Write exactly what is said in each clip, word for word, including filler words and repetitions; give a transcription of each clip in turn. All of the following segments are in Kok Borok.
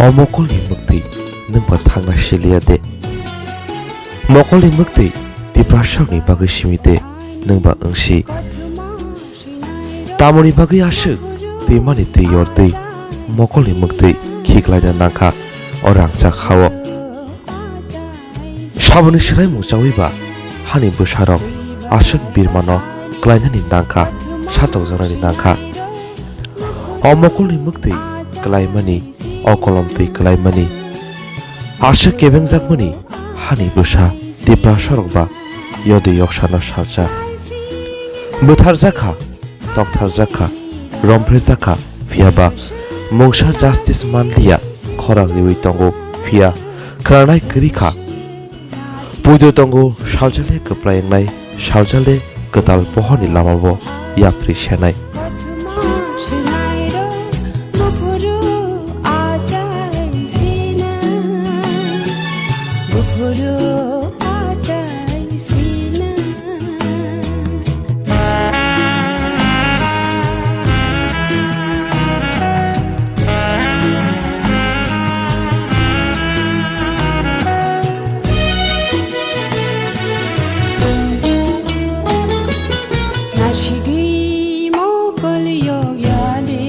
O mokolni mwktwi nwng ba thangna siliya de? Mokolni mwktwi Tiprasarokni bagwi simi de nwng ba wngsi? Tamoni bagwi aswk twimani twi yortwi mokolni mwktwi khiklaina nangkha o rangchak hao? Saboni swraimung chawi ba hani bwsarok aswk birmano klainani nangkha, satokjaknani nangkha. O mokolni mwktwi klaimani, o kolom twi klaimani, aswk kebengjakmani hani bwsa Tiprasarok ba yodi yoksano salsa. Bwtharjakha, toktharjakha, romphrejakha, phiyaba mungsa justice manliya, khorang riwi tongo, phiya khwnanai kwrwi kha. Puido tongo, saljale kwplai wngnai, saljale kwtal pohorni lamao yapri senai. Nasigwi mokol yok ya de,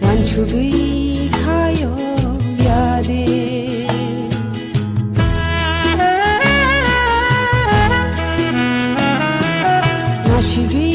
wansugwi kha yok ya de. Nasigwi